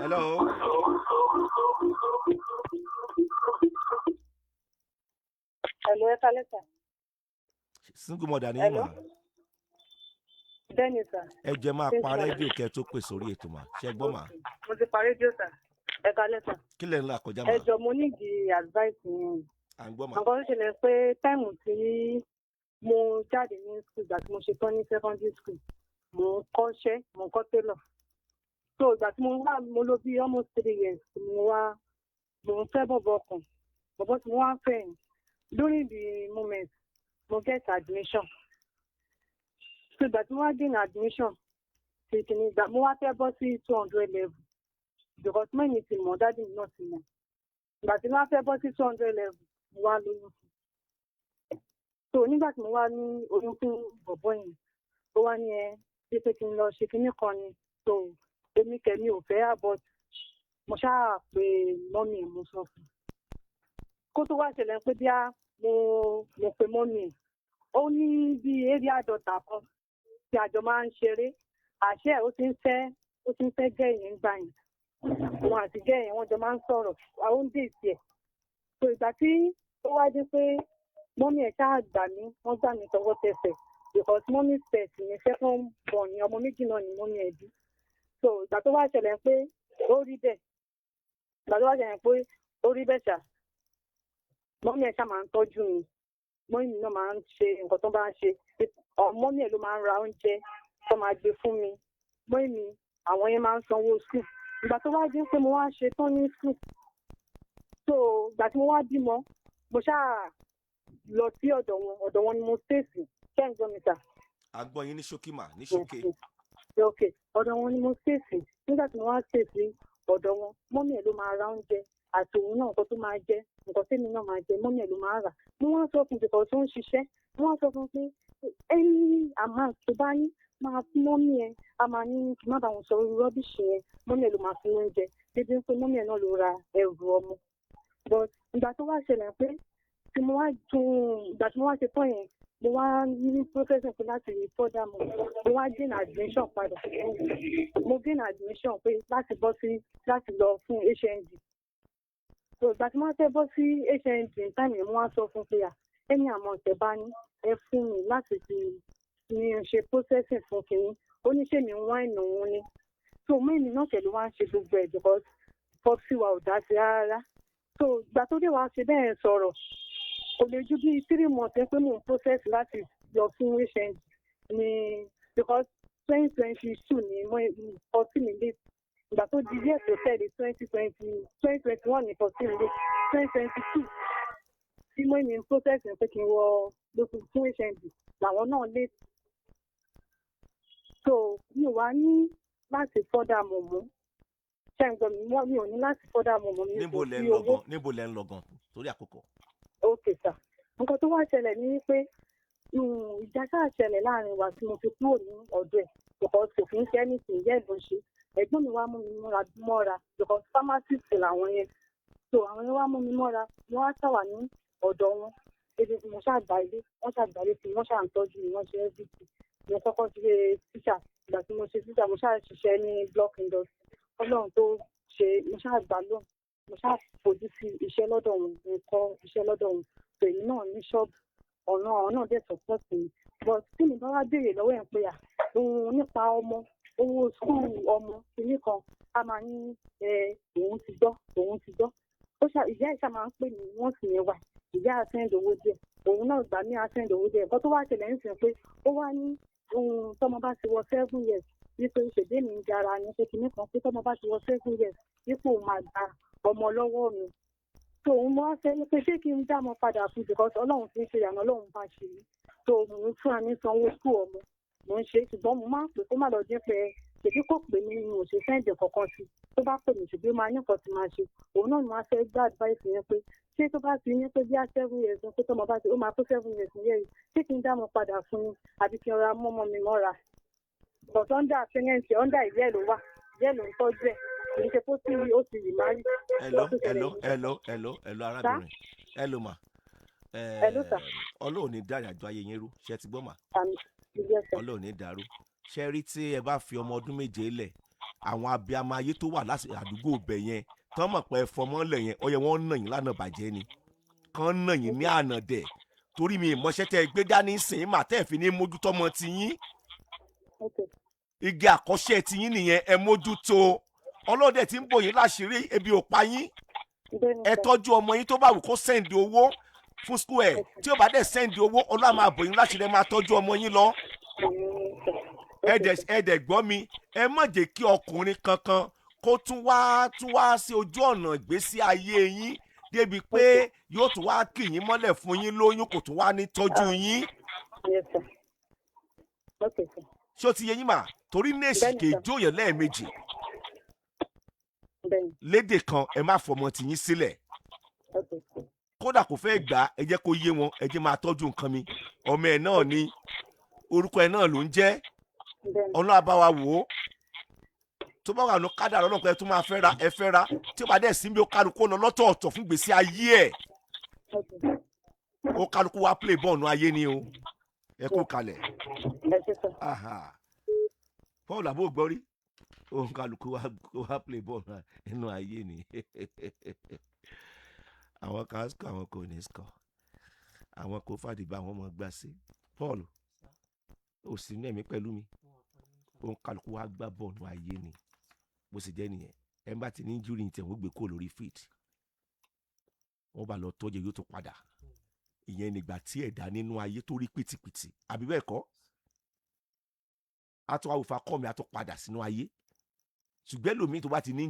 Hello. Hello, ẹ kálẹ́ sà. Single mother ni yín Hello. mà? Bẹ́ẹ̀ni sà. Ẹ jẹ́ máa pa Single mother. rédíò kẹ́ ẹ tó pè sórí ètò mà. Ṣé ẹ gbọ́ mà? Mo ti pa rédíò sà. Ẹ kálẹ́ sà. Kí lẹ̀ ń là kọjá mà? Ẹ jọ, mo need advice yẹn. À ń gbọ́ mà. Nǹkan tó ṣẹlẹ̀ pé time tí mo jáde ní school, ìgbà tí mo ṣe tán ní secondary school, mo ń kọ́ṣẹ́, mo ń kọ́ tailor. So ìgbà tí mo wá, mo lò bí almost 3 years, mo wá mo ń fẹ́ bọ̀bọ̀ kan, bọ̀bọ̀ tí mo wá ń fẹ́ yẹn, during the moment mo get admission. So ìgbà tí mo wá gain admission ti kìíní, ìgbà mo wá fẹ́ bọ́ sí 200 level, because mummy ti mọ̀, daddy mi náà ti mọ̀. Ìgbà tí mo wá fẹ́ bọ́ sí 200 level, mo wá lóyún fún un. So nígbà tí mo wá ní oyún fún bọ̀bọ̀ yẹn, ó wá ní ẹ bí pé kí n lọ ṣe kinní kan ni. So èmi kẹ̀mí ò fẹ́ abort. Mo ṣáà pé mummy ẹ̀, mo sọ fún un. Kó tó wá ṣẹlẹ̀ pé bí a mo pe mummy ẹ̀, ó ní bí area daughter kan tí àjọ máa ń ṣeré. Àṣẹ ó ti ń fẹ́ girl yẹn gbà yẹn. Òun àti girl yẹn, wọ́n jọ máa ń sọ̀rọ̀, àwọn ń date ẹ̀. So ìgbà tí ó wá dé pé mummy ẹ̀ ṣáà gbà mí, wọ́n gbà mí tọwọ́ tẹsẹ̀, because mummy pet ní second born ni, ọmọ méjì náà ni mummy ẹ̀ bí. So ìgbà tó wá ṣẹlẹ̀ pé ó rí bẹ́ẹ̀, ìgbà tó wá ṣẹlẹ̀ pé ó rí bẹ́ẹ̀ ṣá, mummy ẹ̀ ṣá máa ń tọ́jú mi. Mummy mi náà máa ń ṣe nǹkan tó bá ń ṣe. Mummy ẹ̀ ló máa ń ra oúnjẹ tó máa gbé fún mi. Mummy mi, àwọn yẹn máa ń sanwó school. Ìgbà tó wá dé pé mo wá ṣe tán ní school, so ìgbà tí mo wá bímọ, mo ṣáà lọ sí ọ̀dọ̀ wọn. Ọ̀dọ̀ wọn ni mo stay sí. Ṣé ń gbọ́ mi sà? À gbọ́ yín ní ṣókí mà, ní ṣókí. Ok, ọ̀dọ̀ wọn ni mo stay sí. Nígbà tí mo wá stay sí ọ̀dọ̀ wọn, mummy ẹ̀ ló máa ra oúnjẹ àti òun náà, nǹkan tó máa jẹ, nǹkan tèmi náà máa jẹ, mummy ẹ̀ ló máa rà. Mo wá sọ fún, because ó ń ṣiṣẹ́, mo wá sọ fún pé any amount tó bá ní, máa fún mummy ẹ̀. A máa ní kí má bàa wọn sọ rubbish yẹn. Mummy ẹ̀ ló máa fún oúnjẹ débi pé mummy ẹ̀ náà ló ra ẹrù ọmọ. But ìgbà tó wá ṣẹlẹ̀ pé tí mo wá tún, ìgbà tí mo wá ṣe tán yẹn, mo wá ní processing pé láti further mo wá gain admission padà. Mo gain admission pé láti bọ́ sí, láti lọ fún HND. So ìgbà tí mo wá fẹ́ bọ́ sí HND ní time yẹn, mo wá sọ fún pé à ẹni àmọ́ ọ̀tẹ̀ bá ní ẹ fún mi láti fi ní ṣe processing fún kínní. Ó ní ṣé mi ń wá ìnà òun ni. So mummy náà pẹ̀lú wá ń ṣe gbogbo ẹ̀, because popsi wa ò dá sí rárá. So ìgbà tó dé wàá ṣe bẹ́ẹ̀ sọ̀rọ̀, kò lè ju bíi 3 months pé mò ń process láti lọ fún HND ní, because 2022 ní popsi mi late. Ìgbà tó di year tó tẹ̀lé, 2020, 2021 ní popsi mi late. 2022 tí mo ní process ní pé kí n wọ lóṣù fún HND làwọn náà late. So mi ò wá ní láti further mọ̀ mọ́. Ṣé ń gbọ́ mi? Mi ò ní láti further mọ̀ mọ́ mi. Níbo Kò lẹ sí ń lọ owó. gan? Níbo lẹ ń lọ gan, torí àkókò? Ok sir, nǹkan tó wá ṣẹlẹ̀ ní pé ìjà ṣáà ṣẹlẹ̀ láàrin wa tí mo fi kúrò ní ọ̀dọ̀ ẹ̀, because kò kí ń ṣe anything, ìyá ẹ̀ ló ń ṣe. Ẹ̀gbọ́n mi wá mú mi mọ́ra, because pharmacist làwọn yẹn. So àwọn yẹn wá mú mi mọ́ra, wọ́n á ṣàwà ní ọ̀dọ̀ wọn débi tí mo ṣàgbà ilé. Wọ́n ṣàgbà ilé tí wọ́n ṣà ń tọ́jú mi, wọ́n ṣe everything. Mo kọ́kọ́ ṣe tíṣà. Ìgbà tí mo ṣe tíṣà, mo ṣáà ṣiṣẹ́ ní block industry. Ọlọ́run tó ṣe, mo ṣáà gbà lóhùn, mo ṣáà fojú sí iṣẹ́ lọ́dọ̀ wọn, mo kọ́ iṣẹ́ lọ́dọ̀ wọn. So èmi náà ní ṣọ́ọ̀bù ọ̀nà, àwọn náà dẹ̀ support mi. But tí mi bá wá béèrè lọ́wọ́ ẹ̀ pé à òun nípa ọmọ, owó school ọmọ kìíní kan, a máa ní ẹ òun ti gbọ́, òun ti gbọ́. Ó ṣá ìyá ẹ̀ ṣá máa ń pè mí wọ́n sì yẹn wà. Ìyá á send owó díẹ̀, òun náà gbà mí, á send owó díẹ̀. Nǹkan tó wá ṣẹlẹ̀ ń sìn pé ó wá ní ohun tọmọ bá ti wọ 7 years, wípé ṣèdè mi ń gara ní pé kinní kan, pé tọmọ bá ti wọ 7 years, wípé òun máa gba ọmọ lọ́wọ́ mi. So òun mo wá fẹ́ ní pé ṣé kí n dá ọmọ padà fún, because Ọlọ́run ti ń ṣe ìyànà, Ọlọ́run bá ṣe mí. So mò ń fúnra mi sanwó school ọmọ, mò ń ṣe, ṣùgbọ́n mo máa ń pè kó má lọ jẹ́ pé ṣèbí kò pè mí ni mo ṣe send kankan sí. Tó bá pè mí, ṣùgbọ́n ó máa ní nǹkan tí máa ṣe. Òun náà ni wọ́n á fẹ́ gbá advice yẹn pé ṣé tó bá ti ní pé bí á 7 years, pé tọmọ bá ti ó máa tó 7 years ní yẹ́rì, ṣé kí n dá ọmọ padà fún un àbí kí n ra mọ́mọ́ mi mọ́ra? But under parent, under ìyá ẹ̀ ló wà, ìyá ẹ̀ ló ń tọ́jú ẹ̀, kì í ṣe pé ó ti remarry. Hello, hello, hello, hello, hello, arábìnrin. Hello ma. Hello sir. Ọlọ́run ní dá ìrìnàjò ayé yín rú. Ṣé ti gbọ́ mà? Àmín. Yes sir. Ọlọ́run ní dàrú. Ṣé rí tí ẹ bá fi ọmọ ọdún 7 lẹ̀ Àwọn abiyamọ ayé tó wà láti àdúgbò ibẹ̀ yẹn tán mọ̀ pé ẹ fọmọ́lẹ̀ yẹn, ó yẹ wọ́n nà yín lánàá bàjẹ́ ni, kán nà yín ní àná dẹ̀, torí mi ìmọ̀ṣẹ́ tẹ́ ẹ gbé dání sìn mà tẹ́ ẹ fi ní mójútó ọmọ tiyín. Igi àkọ́ṣe tiyín nìyẹn, ẹ mójútó. Ọlọ́dẹ tí ń bò yín láṣìírí, ebi ò pa yín. Bẹ́ẹ̀ni. Ẹ Sir. tọ́jú ọmọ yín. Tó bá wù kó send owó fún school ẹ̀, tí ó bá dẹ̀ send owó, Ọlọ́run máa bò yín láṣìírí, ẹ máa tọ́jú ọmọ yín lọ. Àmín, sir. Ẹ dẹ̀ gbọ́ mi, ẹ má jẹ́ kí ọkùnrin kankan kó tún wá sí ojú ọ̀nà ìgbésí ayé yín débi pé yóò tún wá kì yín mọ́lẹ̀, fún yín lóyún, kò tún wá ní tọ́jú yín. Yes, sir. Okay, sir. Ṣé ó ti yé yín mà? Torí nẹ́ẹ̀sì Bẹ́ẹ̀ni, kì í sir. jóyè lẹ́ẹ̀mejì. Bẹ́ẹ̀ni. Lédè kan, ẹ má fọmọ tiyín sílẹ̀. Okay, sir. Kódà kò fẹ́ gbà á, ẹ jẹ́ kó yé wọn, ẹ jẹ́ máa tọ́jú nǹkan mi, ọmọ ẹ̀ náà ni, orúkọ ẹ̀ náà ló ń jẹ́. Ọlọ́run á bá wa wò ó. Tó bá wà ní kádàrá Ọlọ́run pé ẹ tún máa fẹ́ra, ẹ fẹ́ra. Tí ó bá dẹ̀ sí bí, ó kálukú lọ lọ́tọ̀ọ̀tọ̀ fún gbèsè ayé ẹ̀. Ó kálukú wá play bọ́ọ̀nù ayé ni o. Ẹ kú kalẹ̀. Ẹ ṣé, sir. Aha. Paul àbó gbọ́ rí, ó kálukú wá play bọ́ọ̀nù nínú ayé ni. Àwọn kan score, àwọn kò ní score, àwọn kò fàdìbà, àwọn ọmọ gbà sí. Paul ò sí ní ẹ̀mí pẹ̀lú mi. Ó kálukú wá gbá bọ́ọ̀nù ayé ni, bó ṣe jẹ́ nìyẹn. Ẹ bá ti ní injury tẹ̀, wọ́n gbé kó lórí field, wọ́n bá lọ tọ́jú, yóò tó padà. Ìyẹn nígbà tí ẹ̀dá nínú ayé tó rí pìtìpìtì, àbí bẹ́ẹ̀ kọ́, á tún wá wò fa kọ́ mi, á tún padà sínú ayé. Ṣùgbọ́n ẹlòmíì tó bá ti ní